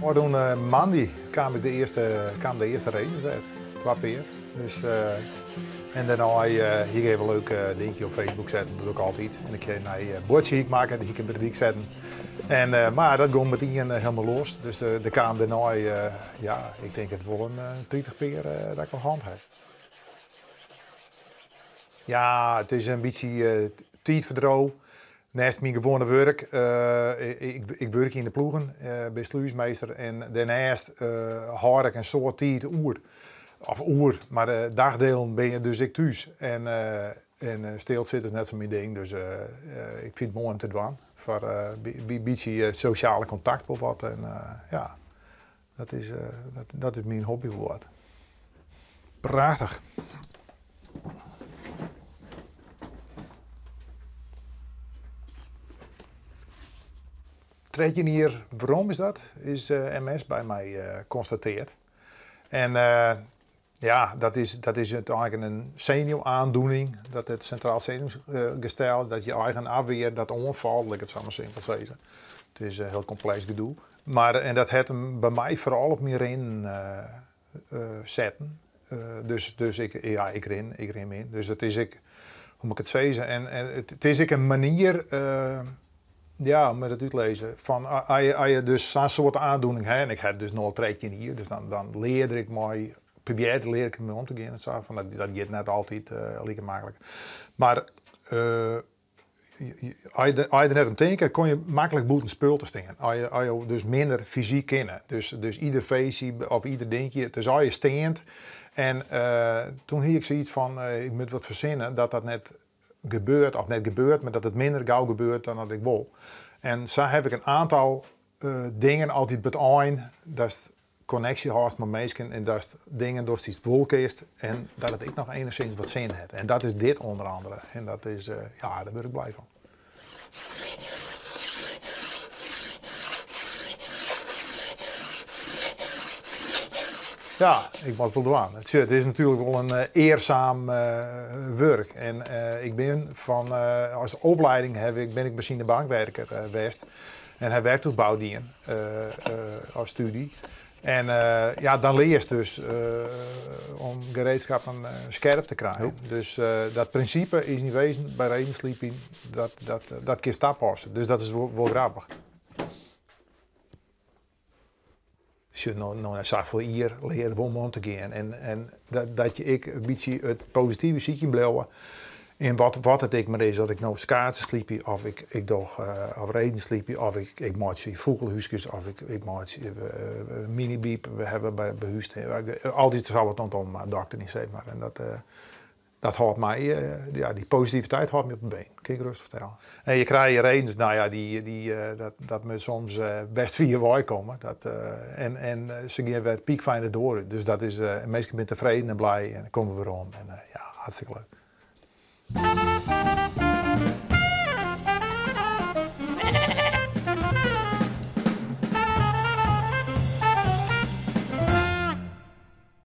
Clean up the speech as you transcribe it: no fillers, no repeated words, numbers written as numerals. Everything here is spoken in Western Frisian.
Ôfrûne moandei kaam ik de earste, kaam de earste redens wer. Twa pear. Dus, en dêrnei hie ik even in leuk dinkje op Facebook setten, dat doch ik altyd. En ik hie in nij buordsje hie ik makke, dy hie ik by de dyk setten. En, mar dat gong metien hielendal los. Dus der kaam dêrnei, ja, ik tink it wol in 30 pear dat ik al hân ha. Ja, it is in bytsje tiidferdriuw. Neist myn gewoane wurk, ik wurkje yn de ploegen, bin slúsmeester en dêrneist hâld ik in soad tiid oer. Of oer, mar de dagdelen bin je dus ek thús. En, en stilsitte is net sa myn ding, dus ik fyn it moai om te dwaan. Foar in bytsje sosjale kontakt wol wat en ja, dat is, dat is myn hobby wol wat. Prachtich. 13 jier werom is dat, is MS by my konstateard. En ja, dat is úteinlik in senuwaandoening, dat it sintraal senuwgestel, dat je eigen afweer dat oanfalt, lit ik it sa mar simpel sizze. It is in hiel kompleks gedoe. Mar, en dat hat him by my foaral op myn rinnen setten. Dus ik, ja, ik rin min. Dus dat is ek, hoe moat ik it sizze, en it is ek in manier, ja, hoe moat ik dat útlizze, fan as je dus sa'n soarte aandoening ha, en ik ha it dus no al 13 jier, dus dan lear ik mei, probearje lear ik mei om te gean en sa, fan dat giet net altyd like maklik. Mar as je der net om tinke, komme je maklik bûten spul te stean. As je dus minder fysyk kinne. Dus ieder feestje of ieder dinkje, it is allegear steand. En toen hie ik sayts fan, ik moat wat fersinne dat dat net gebeurt, of net gebeurt, mar dat it minder gau gebeurt dan dat ik wol. En sa ha ik in oantal dingen altyd by it ein, datst konneksje hâldst mei minsken en datst dingen dochst dy'tst wol kinst en dat it ek noch enigszins wat sin hat. En dat is dit ûnder andere. En dat is, ja, dêr wurd ik blij fan. Ja, ik moat wol dwaan. It is natuerlik wol in earsaam wurk. En ik bin fan, as oplieding haw ik, bin ik masinebankwerker west. En ha werktugbou dien as studie. En ja, dan learst dus om gereedskappen skerp te krijen. Dus dat prinsipe is yn wezen by redenslypjen, dat kinst tapasse. Dus dat is wol grappich. Sjoch, no nei safolle jier leare we om om te gean. En dat je ek in bytsje it positive sykjen bliuwe. En wat it ek mar is, dat ik no skaatsen slypje, of ik doch, of reden slypje, of ik meitsje fûgelhúskes, of ik meitsje minibieb, we hawwe by hús. Altyd sa wat om dokterjen, sis mar. En dat hâldt my, ja, dy positiviteit hâldt my op 'e been, kin ik rêstich fertelle. En je krije redens, no ja, dat moat soms best fier wei komme. Dat, en se gean wer pykfijn de doar út. Dus dat is, minsken binne tefreden en blij en komme werom. En ja, hartstikke leuk.